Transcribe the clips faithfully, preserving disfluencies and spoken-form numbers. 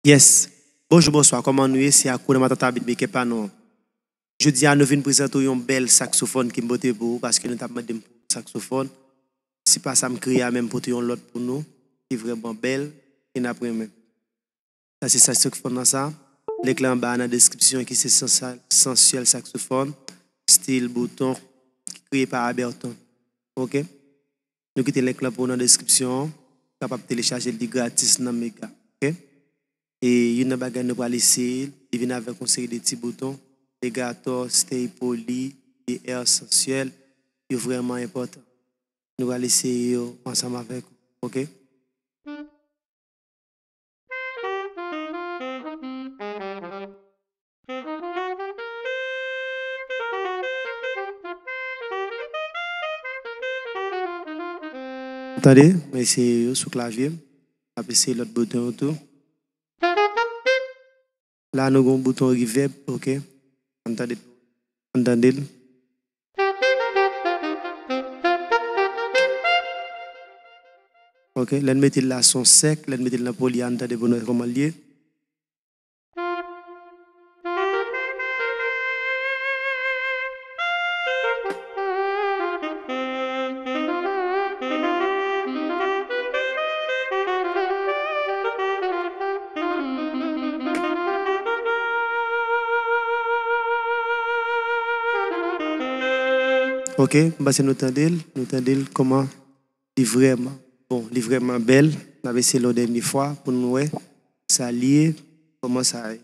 Yes. Bonjou, bonswa. Kòman nou ye? Se Akouna Matata beatmaker pa nou an. Jodi a, nou vin prezante w yon bèl saksofòn ke m pote pou ou, paske nou t ap mande m pou yon saksofòn. Se pa sa m kreye a, men m pote yon lòt pou nou, ki vrèman bèl, e n ap renmen. Sa se saksofòn nan sa. Link la anba a nan deskripsyon, ki se Sensuel Saxophone, stil bouton, ki kreye pa Aberton. Oke? Nou kite link la pou ou nan deskripsyon an. Ou kapab telechaje li gratis nan Mega. Oke? E youn nan bagay nou pral eseye, li vin avèk yon seri de ti bouton, legato, stay poli, D R, sensuel, yo vrèman enpòtan. Nou pral eseye yo ansanm avèk ou, oke? Tande, m eseye yo sou klavye. M ap eseye lòt bouton yo tou. La, nou gen yon bouton reverb, oke. Ann tande, ann tande l. Oke, lè n mete l la, son sèk, lè n mete l nan poli, ann tande pou nou wè kòman l ye. Oke, m panse nou tande l, nou tande l kòman li vrèman bon, li vrèman bèl. N ap eseye l yon dènye fwa pou nou wè sa l ye, kòman sa ye.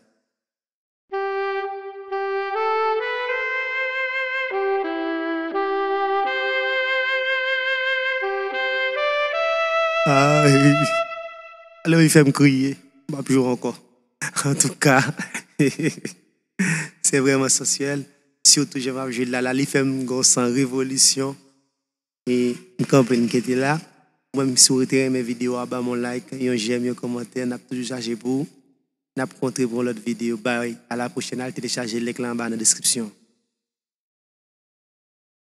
Ay. Alò, li fè m kriye. M ap jwe ankò. Antouka, se vrèman sansyèl. Sitou jan m ap jwe l la, la, li fè m gon san revolisyon. E m kanpe, m kite la. Mwen, si w te renmen videyo a, ba m yon like, yon j'aime, yon kòmantè. N ap toujou chache pou ou. N ap kontre pou yon lòt videyo. Bye. A la pwochèn. Al telechaje link la anba nan deskripsyon.